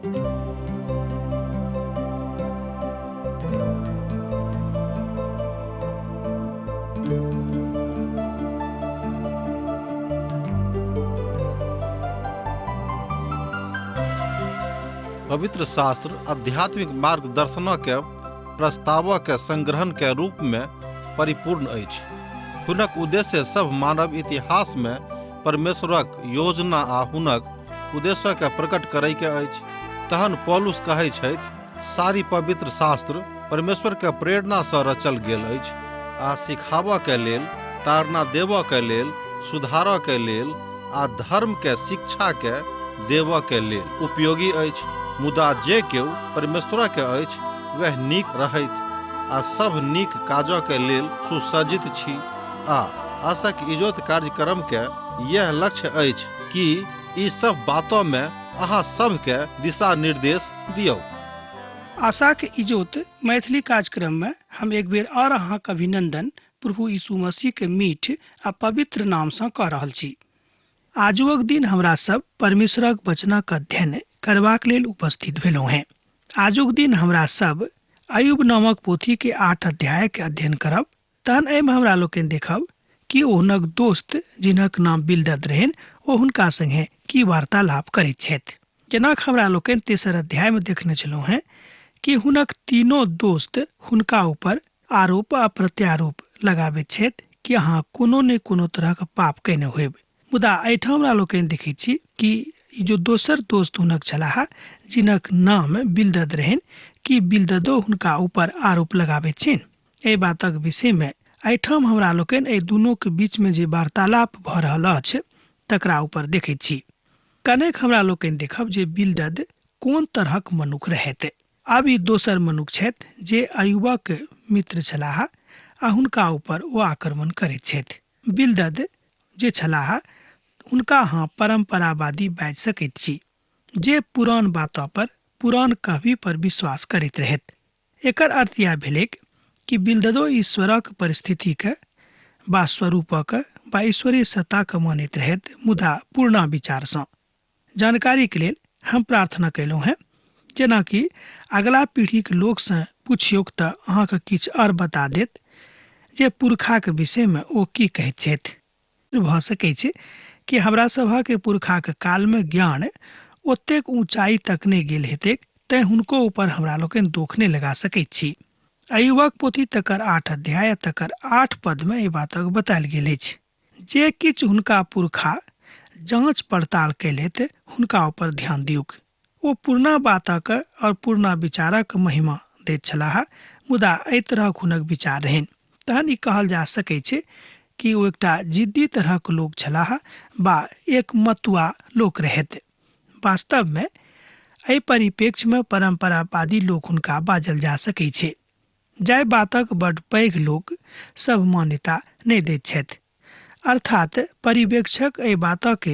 पवित्र शास्त्र आध्यात्मिक मार्गदर्शनक प्रस्तावक संग्रहण के रूप में परिपूर्ण अछि। हुनक उद्देश्य सभ मानव इतिहास में परमेश्वरक योजना आ हुनक उद्देश्य के प्रकट करय के अछि। तहन पौलुस कहै छथि, सारी पवित्र शास्त्र परमेश्वर के प्रेरणा सँ रचल गेल अछि आ सिखाबऽ के लेल, ताड़ना देबऽ के लेल, सुधारऽ के लेल आ धर्म के शिक्षा के देबऽ के लेल उपयोगी अछि। मुदा जे केओ परमेश्वर के अछि वएह नीक रहथि आ सभ नीक काजऽ के लेल सुसज्जित छी। आ आशक इजोत कार्यक्रम के यैह लक्ष्य अछि कि ई सभ बातऽ मे अहाँ सभ के दिशा निर्देश दियौक। आशाक इजोत मैथिली कार्यक्रम में हम एक बेर और अहाँक अभिनंदन प्रभु यीशु मसीह के मीठ आ पवित्र नाम सँ कऽ रहल छी। आजुक दिन हमरा सब परमेश्वरक वचनक अध्ययन करबाक लेल उपस्थित भेलहुँ हेँ। आजुक दिन हमरा सब अयुब नामक पोथी के 8 अध्याय के अध्ययन करब। तहन एहिमे हमरा लोकनि देखब कि ओ हुनक दोस्त जिनक नाम बिलदद रहनि ओ हुनका संगे की वार्तालाप करैत छथि। जेना हमरा लोकनि तेसर अध्यायमे देखने छलहुँ हेँ कि हुनक तीनों दोस्त हुनका ऊपर आरोप आ प्रत्यारोप लगाबैत छथि कि अहाँ कोनो ने कोनो तरहक पाप कयने होयब। मुदा एहिठाम हमरा लोकनि देखैत छी कि ई जो दोसर दोस्त हुनक छलाह जिनक नाम बिलदद रहनि कि बिलददो हुनका ऊपर आरोप लगाबैत छनि। एहि बातक विषयमे एहिठाम हमरा लोकनि एहि दुनूक बीचमे जे वार्तालाप भऽ रहल अछि तकरा ऊपर देखैत छी। कनेक हमरा लोकनि देखब जे बिलदद कोन तरहक मनुख रहथि। आब ई दोसर मनुख छथि जे अयुबक मित्र छलाह आ हुनका ऊपर ओ आक्रमण करैत छथि। बिलदद जे छलाह हुनका अहाँ परम्परावादी बाजि सकैत छी जे पुरान बात पर पुरान कहबी पर विश्वास करैत रहथि। एकर अर्थ इएह भेलैक कि बिलददो ईश्वरक परिस्थितिके बा स्वरूपक बा ईश्वरीय सत्ताके मानैत रहथि, मुदा पुरना विचारसँ। जानकारीके लेल हम प्रार्थना कयलहुँ हेँ, जेनाकि अगला पीढ़ीक लोकसँ पुछियौक तऽ अहाँके किछु आओर बता देत जे पुरखाक विषयमे ओ की कहैत छथि। भऽ सकै छै कि हमरा सभक पुरखाक कालमे ज्ञान ओतेक ऊँचाइ तक नहि गेल हेतैक, तैँ हुनको ऊपर हमरा लोकनि दोख नहि लगा सकैत छी। अयुबक पोथी तकर 8 अध्याय आ तकर 8 पदमे एहि बातक बतायल गेल अछि। जे किछु हुनका पुरखा जाँच पड़ताल कयलथि हुनका ऊपर ध्यान दियौक। ओ पुरना बातक और पुरना विचारक महिमा दैत छलाह, मुदा एहि तरहक हुनक विचार रहनि। तहन ई कहल जा सकैत छै कि ओ एकटा जिद्दी तरहक लोक छलाह बा एक मतुआ लोक रहथि। वास्तवमे एहि परिप्रेक्ष्यमे परम्परावादी लोक हुनका बाजल जा सकैत छै, जाहि बातक बड्ड पैघ लोक सभ मान्यता नहि दैत छथि। अर्थात परिवेक्षक एहि बातके,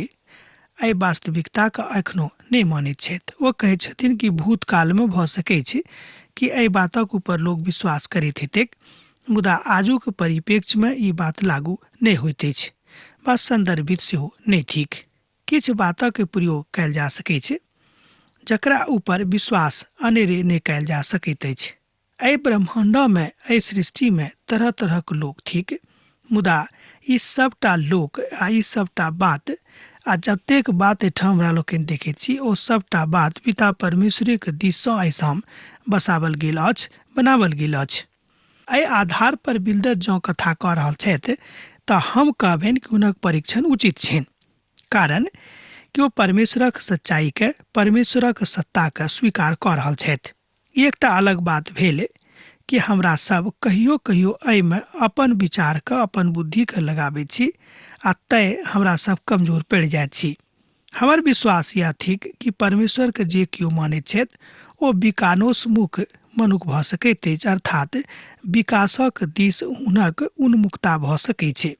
एहि वास्तविकताके एखनो नहि मानैत छथि। ओ कहैत छथिन कि भूतकालमे भऽ सकैछ कि एहि बातक ऊपर लोक विश्वास करैत हेतैक, मुदा आजुक परिप्रेक्ष्यमे ई बात लागू नहि होइत अछि वा सन्दर्भित सेहो नहि थिक। किछु बातक प्रयोग कयल जा सकैछ जकरा ऊपर विश्वास अनेरे नहि कयल जा सकैत अछि। एहि ब्रह्माण्डमे, एहि सृष्टिमे तरह-तरहक लोक थिक, मुदा ई सभटा लोक आ ई सभटा बात आ जतेक बात एहिठाम हमरा लोकनि देखैत छी ओ सभटा बात पिता परमेश्वरेक दिससँ एहिठाम बसाओल गेल अछि, बनाओल गेल अछि। एहि आधार पर बिलदद जँ कथा कऽ रहल छथि तऽ हम कहबनि कि हुनक परीक्षण उचित छनि। कारण कि ओ परमेश्वरक सच्चाइके, परमेश्वरक सत्ताके स्वीकार कऽ रहल छथि। ई एकटा अलग बात भेल कि हमरा सब कहियो-कहियो एहिमे अपन विचारके, अपन बुद्धिके लगाबैत छी आ तैं हमरा सब कमजोर पड़ि जाइत छी। हमर विश्वास यैह थिक कि परमेश्वरके जे केओ मानैत छथि ओ विकानोन्मुख मनुख भऽ सकैत अछि, अर्थात विकासक दिस हुनक उन्मुखता भऽ सकैत छै।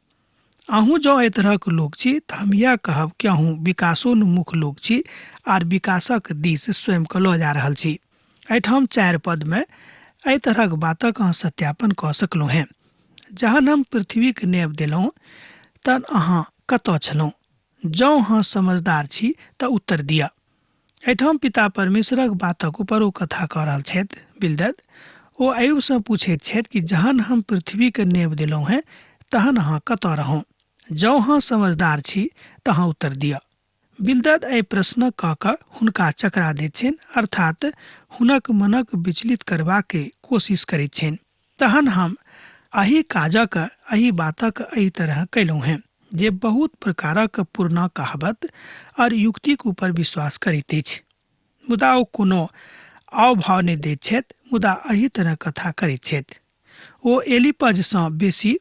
अहूँ जँ एहि तरहक लोक छी तऽ हम इएह कहब कि अहूँ विकासोन्मुख लोक छी आर विकासक दिस स्वयंके लऽ जा रहल छी। एहिठाम 4 पदमे एहि तरहक बातक अहाँ सत्यापन कऽ सकलहुँ हेँ। जहन हम पृथ्वीक नेव देलहुँ तहन अहाँ कतऽ छलहुँ? जँ अहाँ समझदार छी तऽ उत्तर दिअ। एहिठाम पिता परमेश्वरक बातक ऊपर ओ कथा कऽ रहल छथि बिलदद। ओ अयुबसँ पूछैत छथि कि जहन हम पृथ्वीके नेव देलहुँ हेँ तहन अहाँ कतऽ रहौं? जँ अहाँ समझदार छी तऽ अहाँ उत्तर दिअ। बिलदद एहि प्रश्न कऽ कऽ हुनका चकरा दैत छनि, अर्थात हुनक मनक विचलित करबाके कोशिश करैत छनि। तहन हम एहि काजक एहि बातक एहि तरह कयलहुँ हेँ जे बहुत प्रकारक पुरना कहावत आओर युक्तिक ऊपर विश्वास करैत अछि। मुदा ओ कोनो आवभाव नहि दैत छथि, मुदा एहि तरह कथा करैत छथि। ओ एलिपजसँ बेसी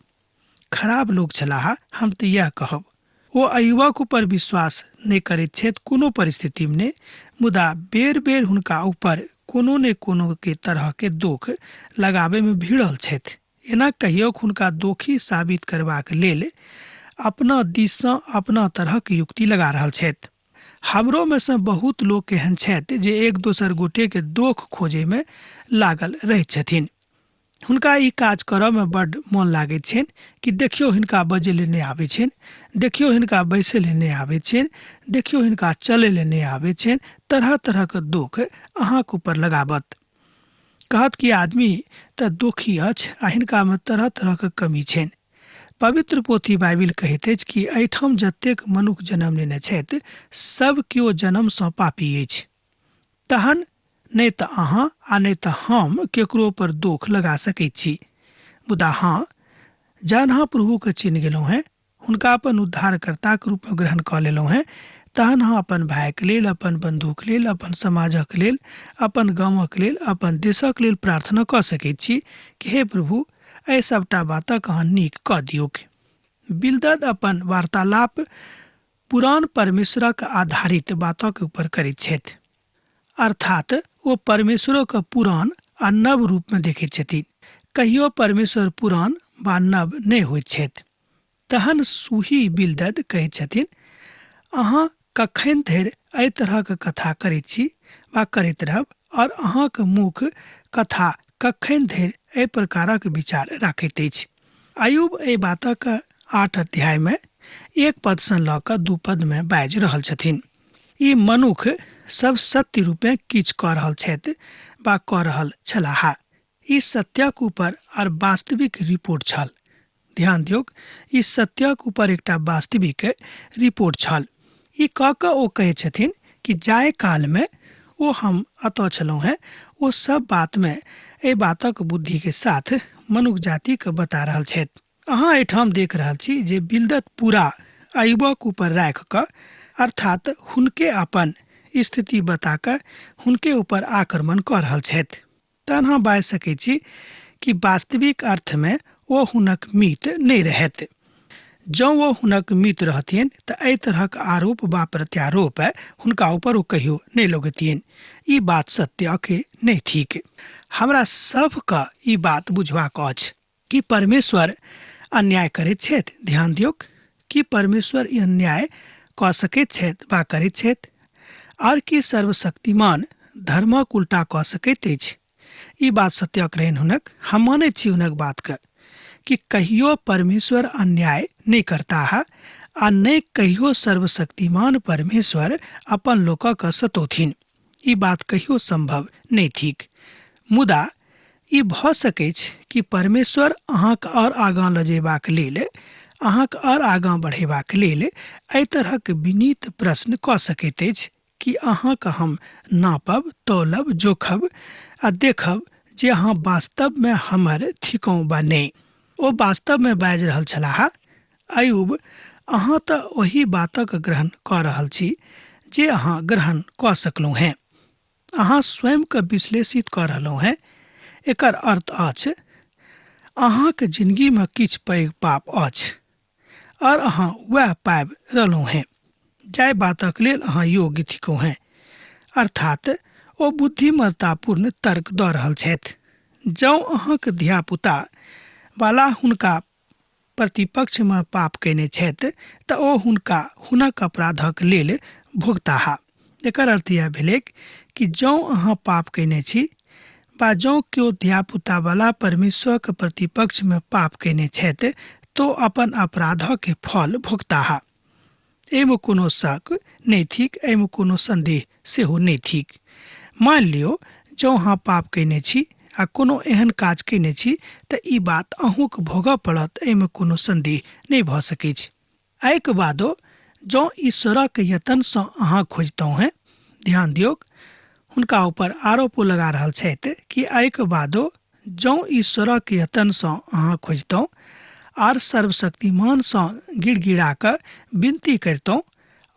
खराब लोक छलाह, हम तऽ इएह कहब। ओ अयुबक ऊपर विश्वास नहि करैत छथि कोनो परिस्थितिमे नहि, मुदा बेर बेर हुनका ऊपर कोनो ने कोनो के तरहके दोख लगाबैमे भिड़ल छथि। एना कहियोक हुनका दोखी साबित करबाक लेल अपना दिससँ अपना तरहक युक्ति लगा रहल छथि। हमरोमे सँ बहुत लोक एहन छथि जे एक दोसर गोटेके दोख खोजैमे लागल रहैत छथिन। हुनका ई काज करऽमे बड्ड मोन लागैत छनि कि देखियौ हिनका बजै लए नहि आबै छनि, देखियौ हिनका बैसै लए नहि आबै छनि, देखियौ हिनका चलै लए नहि आबै छनि, तरह तरहक दोख अहाँके ऊपर लगाबत। कहत कि आदमी तऽ दोखी अछि आ हिनकामे तरह तरहक कमी छनि। पवित्र पोथी बाइबिल कहैत अछि कि एहिठाम जतेक मनुख जन्म लेने छथि सब केओ जन्मसँ पापी अछि। तहन नहि तऽ अहाँ आ नहि तऽ हम केकरो पर दोख लगा सकैत छी। मुदा हँ, जहन अहाँ प्रभुके चिन्ह गेलहुँ हेँ, हुनका अपन उद्धारकर्ताके रूपमे ग्रहण कऽ लेलहुँ हेँ, तहन अहाँ अपन भायके लेल, अपन बन्धुके लेल, अपन समाजक लेल, अपन गामक लेल, अपन देशक लेल प्रार्थना कऽ सकैत छी कि हे प्रभु, एहि सभटा बातक अहाँ नीक कऽ दियौक। बिलदद अपन वार्तालाप पुरान परमेश्वरक आधारित बातक ऊपर करैत छथि। अर्थात ओ परमेश्वरोक पुरान आ नव रूपमे देखैत छथिन। कहियो परमेश्वर पुरान वा नव नहि होइत छथि। तहन सूही बिलदद कहैत छथिन, अहाँ कखन धरि एहि तरहक कथा करैत छी वा करैत रहब और अहाँक मुख कथा कखन धरि एहि प्रकारक विचार राखैत अछि। अयुब एहि बातक 8 अध्यायमे 1 पदसँ लऽ कऽ 2 पदमे बाजि रहल छथिन। ई मनुख सब सत्य रूपे किछु कऽ रहल छथि वा कऽ रहल छलाह। ई सत्यक ऊपर आर वास्तविक रिपोर्ट छल। ध्यान दियौक, ई सत्यक ऊपर एकटा वास्तविक रिपोर्ट छल। ई कऽ कऽ ओ कहै छथिन कि जाहि कालमे ओ हम अतऽ छलहुँ हेँ ओ सब बातमे एहि बातक बुद्धिके साथ मनुख जातिके बता रहल छथि। अहाँ एहिठाम देख रहल छी जे बिलदत पूरा अयुबक ऊपर राखि कऽ, अर्थात हुनके अपन स्थिति बता कऽ हुनके ऊपर आक्रमण कऽ रहल छथि। तहन अहाँ बाजि सकैत छी कि वास्तविक अर्थमे ओ हुनक मित नहि रहथि। जँ ओ हुनक मित रहथिन तऽ एहि तरहक आरोप वा प्रत्यारोप हुनका ऊपर ओ कहियो नहि लगतियनि। ई बात सत्यके नहि थिक। हमरा सभके ई बात बुझबाक अछि कि परमेश्वर अन्याय करैत छथि। ध्यान दियौक कि परमेश्वर अन्याय कऽ सकैत छथि वा करैत छथि? आर कि सर्वशक्तिमान धर्मक उल्टा कऽ सकैत अछि? ई बात सत्यक रहनि हुनक। हम मानैत छी हुनक बातके कि कहियो परमेश्वर अन्याय नहि करताह आ नहि कहियो सर्वशक्तिमान परमेश्वर अपन लोकक सतौथिन। ई बात कहियो संभव नहि थिक। मुदा ई भऽ सकैछ कि परमेश्वर अहाँक आओर आगाँ लऽ जयबाक लेल, अहाँक आओर आगाँ बढ़ेबाक लेल एहि तरहक विनीत प्रश्न कऽ सकैत अछि कि अहाँक हम नापब, तौलब, जोखब आ देखब जे अहाँ वास्तवमे हमर थिकहुँ वा नहि। ओ वास्तवमे बाजि रहल छलाह, अयुब, अहाँ तऽ ओहि बातक ग्रहण कऽ रहल छी जे अहाँ ग्रहण कऽ सकलहुँ हेँ। अहाँ स्वयंके विश्लेषित कऽ रहलहुँ हेँ। एकर अर्थ अछि अहाँक जिनगीमे किछु पैघ पाप अछि आओर अहाँ वएह पाबि रहलहुँ हेँ जाहि बातक लेल अहाँ योग्य थिकहुँ हेँ। अर्थात ओ बुद्धिमत्तापूर्ण तर्क दऽ रहल छथि। जँ अहाँक धियापुता वाला हुनका प्रतिपक्षमे पाप कयने छथि तऽ ओ हुनका हुनक अपराधक लेल भोगताह। एकर अर्थ इएह भेलैक कि जँ अहाँ पाप कयने छी वा जँ केओ धियापुता वाला परमेश्वरक प्रतिपक्षमे पाप कयने छथि तो अपन अपराधक फल भोगताह। एहिमे कोनो शक नहि थिक, एहिमे कोनो संदेह सेहो नहि थिक। मानि लियौ जँ अहाँ पाप कयने छी आ कोनो एहन काज कयने छी तऽ ई बात अहूँके भोगऽ पड़त, एहिमे कोनो सन्देह नहि भऽ सकैछ। एहिके बादो जँ ईश्वरक यतनसँ अहाँ खोजितहुँ हेँ, ध्यान दियौक, हुनका ऊपर आरोपो लगा रहल छथि कि एहिके बादो जँ ईश्वरक यतनसँ अहाँ खोजितहुँ आर सर्वशक्तिमानसँ गिड़गिड़ा कऽ विनती करितहुँ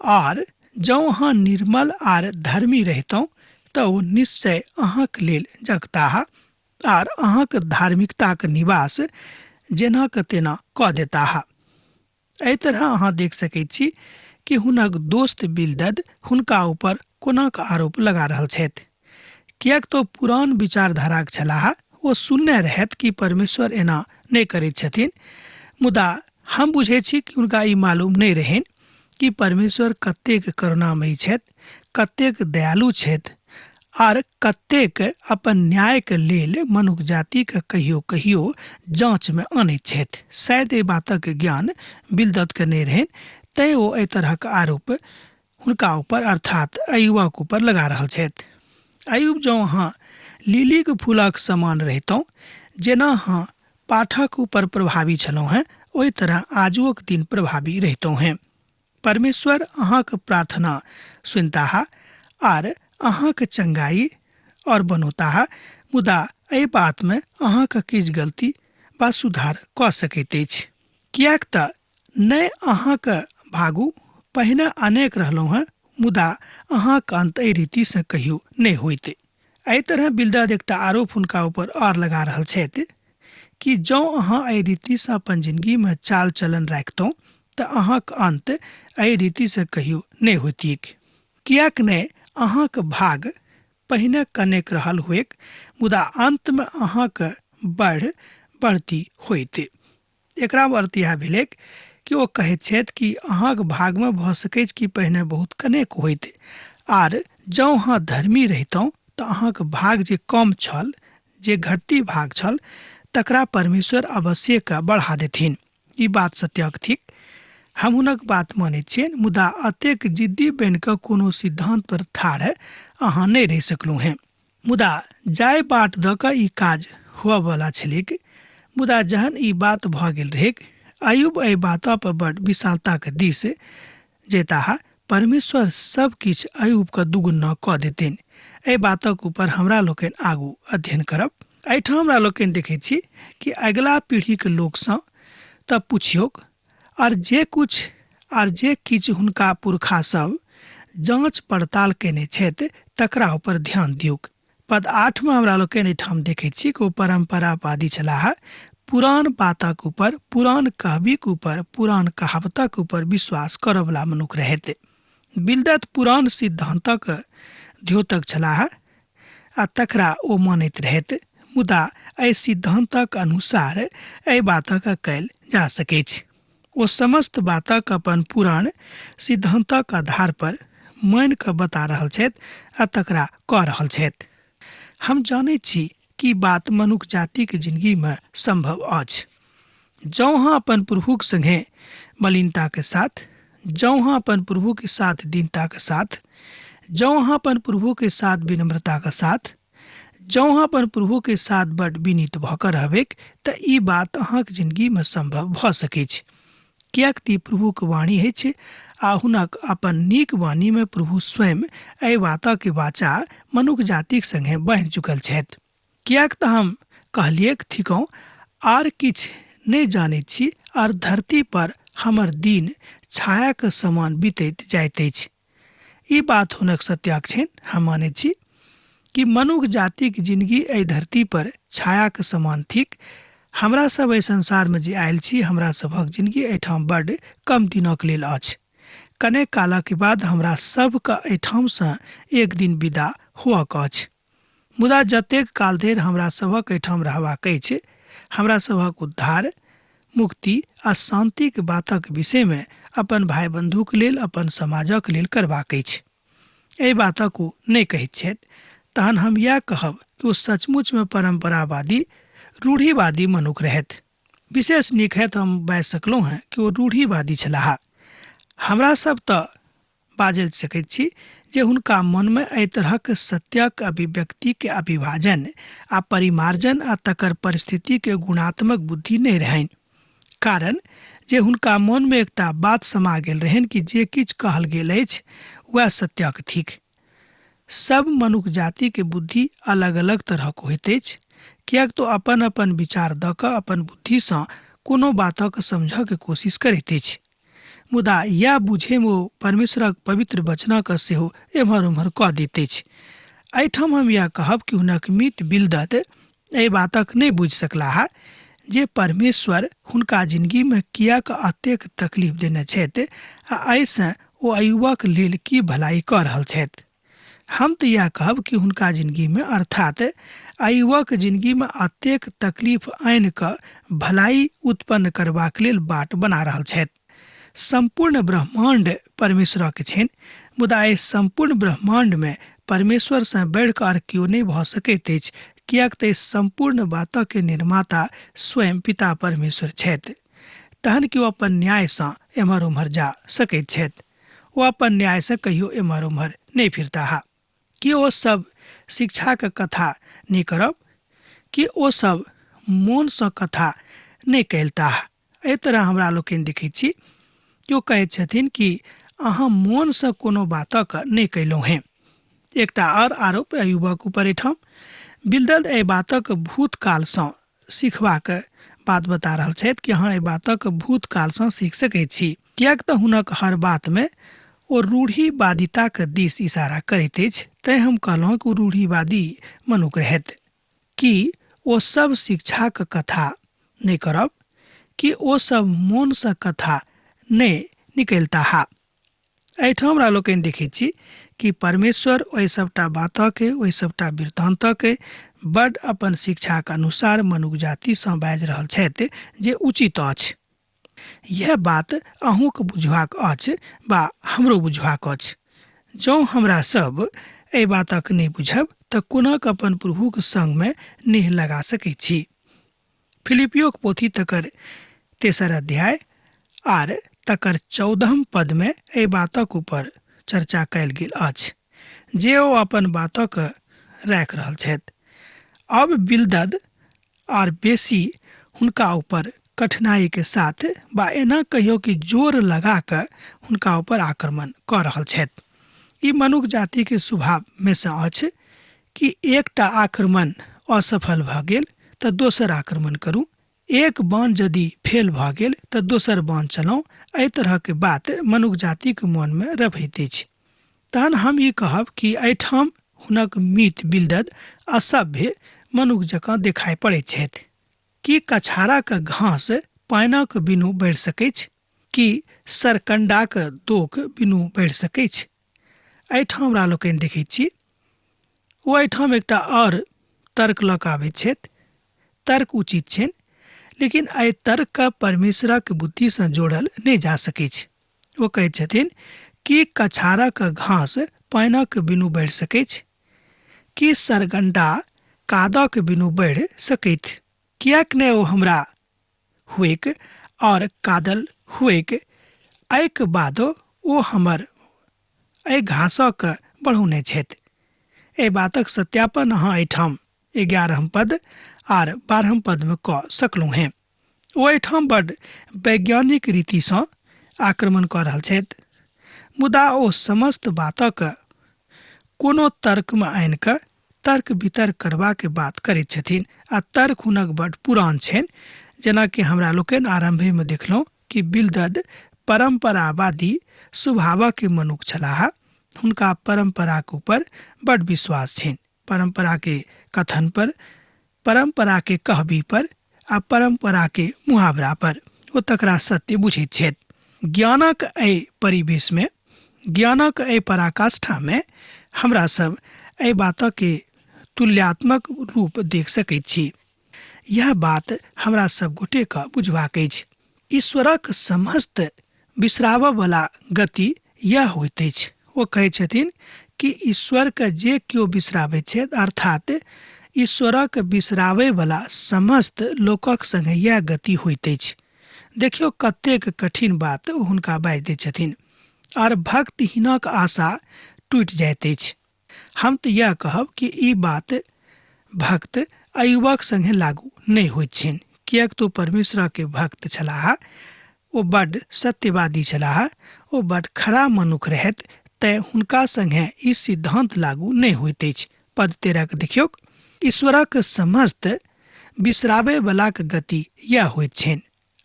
आर जँ अहाँ निर्मल आर धर्मी रहितहुँ तऽ ओ निश्चय अहाँक लेल जगताह आर अहाँक धार्मिकताक निवास जेनाक तेना कऽ देताह। एहि तरह अहाँ देख सकैत छी कि हुनक दोस्त बिलदद हुनका ऊपर कोनाक आरोप लगा रहल छथि। किएक तऽ पुरान विचारधाराक छलाह, ओ सुनने रहथि कि परमेश्वर एना नहि करैत छथिन, मुदा हम बुझैत छी कि हुनका ई मालूम नहि रहनि कि परमेश्वर कतेक करुणामयी छथि, कतेक दयालु छथि आर कतेक अपन न्यायके लेल मनुख जातिके कहियो कहियो जाँचमे अनैत छथि। शायद एहि बातक ज्ञान बिलददके नहि रहनि, तैँ ओ एहि तरहक आरोप हुनका ऊपर अर्थात अयुबक ऊपर लगा रहल छथि। अयुब जँ अहाँ लिलीक फूलक समान रहितहुँ, जेना अहाँ पाठक ऊपर प्रभावी छलहुँ हेँ, ओहि तरह आजुओक दिन प्रभावी रहितहुँ हेँ। परमेश्वर अहाँक प्रार्थना सुनताह आर अहाँक चंगाई और बनौताह, मुदा एहि बातमे अहाँक किछु गलती वा सुधार कऽ सकैत अछि। किएक तऽ नहि अहाँक भागू पहिने अनेक रहलहुँ हेँ, मुदा अहाँक अन्त एहि रीतिसँ कहियो नहि होइत। एहि तरह बिलदद एकटा आरोप हुनका ऊपर आओर लगा रहल छथि कि जँ अहाँ एहि रीतिसँ अपन जिनगीमे चाल चलन राखितहुँ तऽ अहाँक अन्त एहि रीतिसँ कहियो नहि होइतिक। किएक नहि अहाँक भाग पहिने कनेक रहल होइक, मुदा अन्तमे अहाँक बढ़ बढ़ती होइत। एकरा अर्थ इएह भेलैक कि ओ कहैत छथि कि अहाँक भागमे भऽ सकैछ कि पहिने बहुत कनेक होइत आर जँ अहाँ धर्मी रहितहुँ तऽ अहाँक भाग जे कम छल, जे घटती भाग छल, तकरा परमेश्वर अवश्ये कऽ बढ़ा देथिन। ई बात सत्यक थिक। हम हुनक बात मानैत छियनि, मुदा अतेक जिद्दी बनि कऽ कोनो सिद्धांत पर ठाढ़ अहाँ नहि रहि सकलहुँ हेँ। मुदा जाहि बाट दऽ कऽ ई काज हुअबला छलैक, मुदा जहन ई बात भऽ गेल रहैक, अयुब एहि बात पर बड़ विशालताक दिस जयताह, परमेश्वर सब किछु अयुबके दुगुना कऽ देतनि। एहि बातक ऊपर हमरा लोकनि आगू अध्ययन करब। एहिठाम हमरा लोकनि देखैत छी कि अगिला पीढ़ीके लोकसँ तऽ पुछियौक आर जे कुछ आर जे किछु हुनका पुरखा सब जाँच पड़ताल कयने छथि तकरा ऊपर ध्यान दियौक। पद 8 मे हमरा लोकनि एहिठाम देखैत छी कि ओ परम्परावादी छलाह, पुरान बातक ऊपर, पुरान कहबीक ऊपर, पुरान कहावतक ऊपर विश्वास करऽवला मनुख रहथि। बिलदद पुरान सिद्धान्तक द्योतक छलाह आ तकरा ओ मानैत रहथि, मुदा एहि सिद्धान्तक अनुसार एहि बातक कयल जा सकैछ। ओ समस्त बातक अपन पुरान सिद्धान्तक आधार पर मानि कऽ बता रहल छथि आ तकरा कऽ रहल छथि। हम जानैत छी कि बात मनुख जातिक जिनगीमे सम्भव अछि। जँ अहाँ अपन प्रभुक संगे मलिनताके साथ, जँ अहाँ अपन प्रभुके साथ दीनताके साथ, जँ अहाँ अपन प्रभुके साथ विनम्रताके साथ, जँ अहाँ अपन प्रभुके साथ बड विनीत भऽ कऽ रहबैक तऽ ई बात अहाँक जिनगीमे सम्भव भऽ सकैछ। किएक तऽ ई प्रभुक वाणी अछि आ हुनक अपन नीक वाणीमे प्रभु स्वयं एहि बातक वाचा मनुख जातिक संगे बान्हि चुकल छथि। किएक तऽ हम कहलिऐक थिकहुँ आर किछु नहि जानैत छी आर धरती पर हमर दिन छायाक समान बीतैत जाइत अछि। ई बात हुनक सत्याक छनि। हम मानैत छी कि मनुख जातिक जिनगी एहि धरती पर छायाक समान थिक। हमरा सब एहि संसारमे जे आयल छी, हमरा सभक जिनगी एहिठाम बड्ड कम दिनक लेल अछि। कनेक कालक बाद हमरा सबके एहिठामसँ एक दिन विदा हुअक अछि। मुदा जतेक काल धरि हमरा सभक एहिठाम रहबाक अछि, हमरा सभक उद्धार, मुक्ति आ शान्तिक बातक विषयमे अपन भाय बन्धुक लेल, अपन समाजक लेल करबाक अछि। एहि बातक ओ नहि कहैत छथि, तहन हम इएह कहब कि ओ सचमुचमे परम्परावादी, रूढ़िवादी मनुख रहथि। विशेष नीक हैत हम बाजि सकलहुँ हेँ कि ओ रूढ़िवादी छलाह। हमरा सब तऽ बाजि सकैत छी जे हुनका मनमे एहि तरहक सत्यक अभिव्यक्तिके अभिभाजन आ परिमार्जन आ तकर परिस्थितिके गुणात्मक बुद्धि नहि रहनि, कारण जे हुनका मनमे एकटा बात समा गेल रहनि कि जे किछु कहल गेल अछि वएह सत्यक थिक। सब मनुख जातिके बुद्धि अलग अलग तरहक होइत अछि, किएक तऽ अपन अपन विचार दऽ कऽ अपन बुद्धिसँ कोनो बातक समझऽके कोशिश करैत अछि, मुदा इएह बुझैमे ओ परमेश्वरक पवित्र वचनक सेहो एम्हर ओम्हर कऽ दैत अछि। एहिठाम हम इएह कहब कि हुनक मित बिलदद एहि बातक नहि बुझि सकलाह जे परमेश्वर हुनका जिनगीमे किएक अतेक तकलीफ देने छथि आ एहिसँ ओ अयुबक लेल की भलाई कऽ रहल छथि। हम तऽ इएह कहब कि हुनका जिनगीमे अर्थात अयुबक जिनगीमे अतेक तकलीफ आनि कऽ भलाई उत्पन्न करबाक लेल बाट बना रहल छथि। सम्पूर्ण ब्रह्माण्ड परमेश्वरक छनि, मुदा एहि सम्पूर्ण ब्रह्माण्डमे परमेश्वरसँ बढ़ि कऽ आर केओ नहि भऽ सकैत अछि, किएक तऽ एहि सम्पूर्ण बातक निर्माता स्वयं पिता परमेश्वर छथि। तहन कि ओ अपन न्यायसँ एम्हर ओम्हर जा सकैत छथि? ओ अपन न्यायसँ कहियो एम्हर ओम्हर नहि फिरताह। कि ओ सब शिक्षाक कथा नहि करब? कि ओ सब मोनसँ कथा नहि कयलताह? एहि तरह हमरा लोकनि देखैत छी कि ओ कहैत छथिन कि अहाँ मोनसँ कोनो बातक नहि कयलहुँ हेँ। एकटा आओर आरोप युवक ऊपर एहिठाम बिलदद एहि बातक भूतकालसँ सीखबाक बात बता रहल छथि कि अहाँ एहि बातक भूतकालसँ सीख सकैत छी, किएक तऽ हुनक हर बातमे ओ रूढ़िवादिताक दिस इशारा करैत अछि। तैँ हम कहलहुँ कि ओ रूढ़िवादी मनुख रहथि। कि ओ सब शिक्षाक कथा नहि करब? कि ओ सब मोनसँ कथा नहि निकलताह? एहिठाम हमरा लोकनि देखैत छी कि परमेश्वर ओहि सभटा बातके, ओहि सभटा वृत्तान्तके बड अपन शिक्षाक अनुसार मनुख जातिसँ बाजि रहल छथि जे उचित अछि। यह बात अहूँके बुझबाक अछि बा हमरो बुझबाक अछि। जँ हमरा सब एहि बातक नहि बुझब तऽ कोनाक अपन प्रभुक संगमे नेह लगा सकैत छी। फिलिपियोक पोथी तकर तेसर अध्याय आर तकर 14 पदमे एहि बातक ऊपर चर्चा कयल गेल अछि जे ओ अपन बातक राखि रहल छथि। अब बिलदद आर बेसी हुनका ऊपर कठिनाई के साथ बा एना कहियो कि जोर लगा कऽ हुनका ऊपर आक्रमण कऽ रहल छथि। ई मनुख जाति के स्वभाव में से अछि कि एकटा आक्रमण असफल भऽ गेल तऽ दोसर आक्रमण करू, एक बाण यदि फेल भऽ गेल तऽ दोसर बाण चलाउ। एहि तरहके बात मनुख जातिके मनमे रभैत अछि। तहन हम ई कहब कि एहिठाम हुनक मित बिलदद असभ्य मनुख जकाँ देखाइ पड़ैत छथि। कि कछाराक घास पानिक बिनु बढ़ि सकैछ? कि सरकण्डाक दोख बिनु बढ़ि सकैछ? एहिठाम हमरा लोकनि देखैत छी ओ एहिठाम एकटा आओर तर्क लऽ कऽ आबैत छथि। तर्क उचित छनि, लेकिन एहि तर्कके परमेश्वरक बुद्धिसँ जोड़ल नहि जा सकैछ। ओ कहैत छथिन कि कछारक घास पानिक बिनु बढ़ि सकैछ? कि सरगण्डा कादक बिनु बढ़ि सकैत? किएक नहि ओ हमरा हुएक और कादल हुएक, एहिके बादो ओ हमर एहि घासक बढ़ौने छथि। एहि बातक सत्यापन अहाँ एहिठाम 11 पद आर 12 पदमे कऽ सकलहुँ हेँ। ओ एहिठाम बड वैज्ञानिक रीतिसँ आक्रमण कऽ रहल छथि, मुदा ओ समस्त बातक कोनो तर्कमे आनि कऽ तर्क वितर्क करबाक बात करैत छथिन आ तर्क हुनक बड पुरान छनि। जेनाकि हमरा लोकनि आरम्भेमे देखलहुँ कि बिलदद परम्परावादी स्वभावक मनुख छलाह। हुनका परम्पराक ऊपर बड विश्वास छनि। परम्परा के कथन पर, परम्परा के कहबी पर आ परम्परा के मुहावरा पर ओ तकरा सत्य बुझैत छथि। ज्ञानक एहि परिवेशमे, ज्ञानक एहि पराकाष्ठामे हमरा सब एहि बातके तुल्यात्मक रूप देख सकैत छी। यह बात हमरा सब गोटेके बुझबाक अछि। ईश्वरक समस्त बिसराबऽवला गति यह होइत अछि। ओ कहै छथिन कि ईश्वरके जे केओ बिसराबैत छथि, अर्थात ईश्वरक बिसराबैवला समस्त लोकक संगे यह गति होइत अछि। देखियौ कतेक कठिन बात ओ हुनका बाजि दै छथिन। आर भक्तिहीनक आशा टूटि जाइत अछि। हम तऽ इएह कहब कि ई बात भक्त अयुबक संगे लागू नहि होइत छनि, किएक तऽ ओ परमेश्वरके भक्त छलाह, ओ बड्ड सत्यवादी छलाह, ओ बड्ड खरा मनुख रहथि, तेँ हुनका संगे ई सिद्धान्त लागू नहि होइत अछि। पद 13 के देखियौक, ईश्वरक समस्त बिसराबयवलाक गति इएह होइत छनि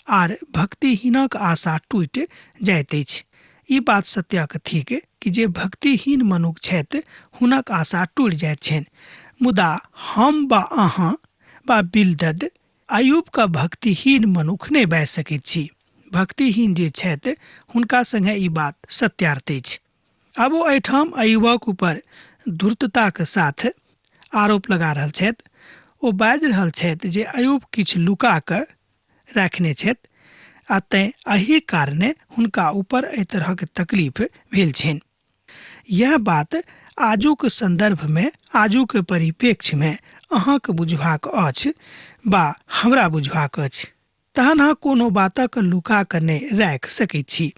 आर भक्तिहीनक आशा टूटि जाइत अछि। ई बात सत्यक थिक कि जे भक्तिहीन मनुख छथि हुनक आशा टूटि जाइत छनि, मुदा हम वा अहाँ वा बिलदद अयूबके भक्तिहीन मनुख नहि बाजि सकैत छी। भक्तिहीन जे छथि हुनका संगे ई बात सत्यार्थ अछि। आब ओ एहिठाम अयुबक ऊपर धूर्तताक साथ आरोप लगा रहल छथि। ओ बाजि रहल छथि जे अयुब किछु लुका कऽ राखने छथि आ तैँ एहि कारणे हुनका ऊपर एहि तरहक तकलीफ भेल छनि। यैह बात आजुक सन्दर्भमे, आजुक परिप्रेक्ष्यमे अहाँक बुझबाक अछि वा हमरा बुझबाक अछि। तहन अहाँ कोनो बातक लुका कऽ नहि राखि सकैत छी।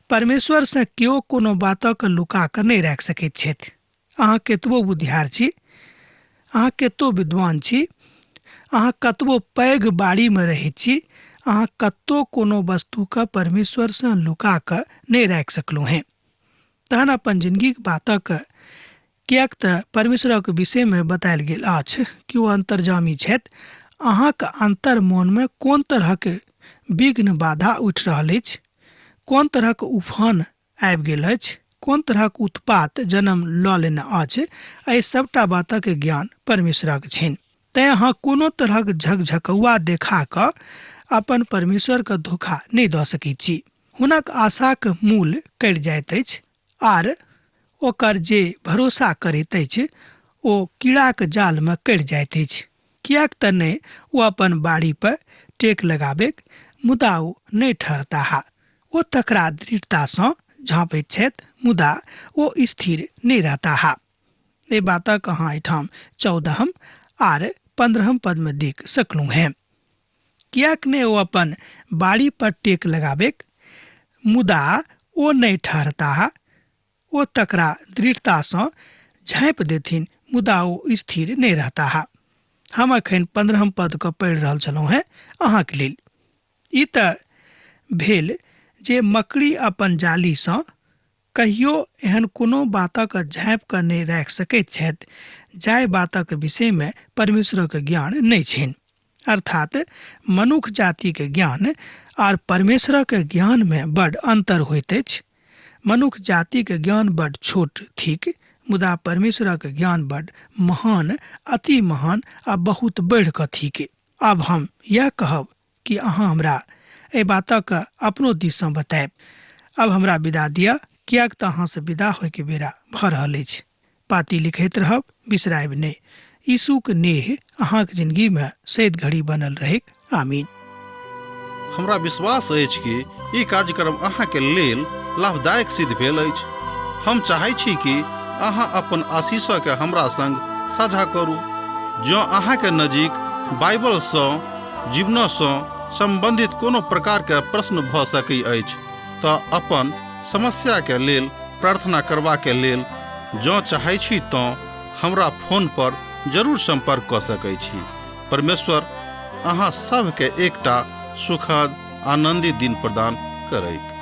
परमेश्वरसँ केओ कोनो बातक लुका कऽ नहि राखि सकैत छथि। अहाँ केतबो बुद्धियार छी, अहाँ केतबो विद्वान छी, अहाँ कतबो पैघ बाड़ीमे रहैत छी, अहाँ कतहु कोनो वस्तुके परमेश्वरसँ लुका कऽ नहि राखि सकलहुँ हेँ। तहन अपन जिनगीक बातक किएक तऽ परमेश्वरक विषयमे बतायल गेल अछि कि ओ अन्तर्जामी छथि। अहाँक अन्तर मोनमे कोन तरहक विघ्न बाधा उठि रहल अछि, कोन तरहक उफान आबि गेल अछि, कोन तरहक उत्पात जन्म लऽ लेने अछि, एहि सभटा बातक ज्ञान परमेश्वरक छनि। तेँ अहाँ कोनो तरहक झकझकौआ देखा कऽ अपन परमेश्वरके धोखा नहि दऽ सकैत छी। हुनक आशाक मूल कटि जाइत अछि आर ओकर जे भरोसा करैत अछि ओ कीड़ाक जालमे कटि जाइत अछि। किएक तऽ नहि ओ अपन बाड़ी पर टेक लगाबैक, मुदा ओ नहि ठहरताह। ओ तकरा दृढ़तासँ झाँपैत छथि, मुदा ओ स्थिर नहि रहताह। एहि बातक अहाँ एहिठाम 14 आर 15 पदमे देख सकलहुँ हेँ। किएक नहि ओ अपन बाड़ी पर टेक लगाबैक, मुदा ओ नहि ठहरताह। ओ तकरा दृढ़तासँ झाँपि देथिन, मुदा ओ स्थिर नहि रहताह। हम एखन 15 पदके पढ़ि रहल छलहुँ हेँ अहाँके लेल। ई तऽ भेल जे मकड़ी अपन जालीसँ कहियो एहन कोनो बातक झाँपि कऽ नहि राखि सकैत छथि जाहि बातक विषयमे परमेश्वरक ज्ञान नहि छनि। अर्थात मनुख जातिक ज्ञान आर परमेश्वरक ज्ञानमे बड अन्तर होइत अछि। मनुख जातिक ज्ञान बड छोट थिक, मुदा परमेश्वरक ज्ञान बड महान, अति महान आ बहुत बढ़ि कऽ थिक। आब हम यैह कहब कि अहाँ हमरा एहि बातक अपनो दिससँ बतायब। आब हमरा विदा दिअ, किएक तँ अहाँसँ विदा होइके बेरा भऽ रहल अछि। पाती लिखैत रहब, बिसरायब नहि। यीशुक नेह अहाँक जिनगीमे सैद घड़ी बनल रहैक। आमीन। हमरा विश्वास अछि कि ई कार्यक्रम अहाँके लेल लाभदायक सिद्ध भेल अछि। हम चाहै छी कि अहाँ अपन आशीषके हमरा संग साझा करू। जँ अहाँके नजीक बाइबलसँ जीवनसँ सम्बन्धित कोनो प्रकारके प्रश्न भऽ सकै अछि तऽ अपन समस्याके लेल प्रार्थना करबाके लेल जँ चाहै छी तँ हमरा फोन पर जरूर सम्पर्क कऽ सकै छी। परमेश्वर अहाँ सभके एकटा सुखद आनन्दित दिन प्रदान करैक।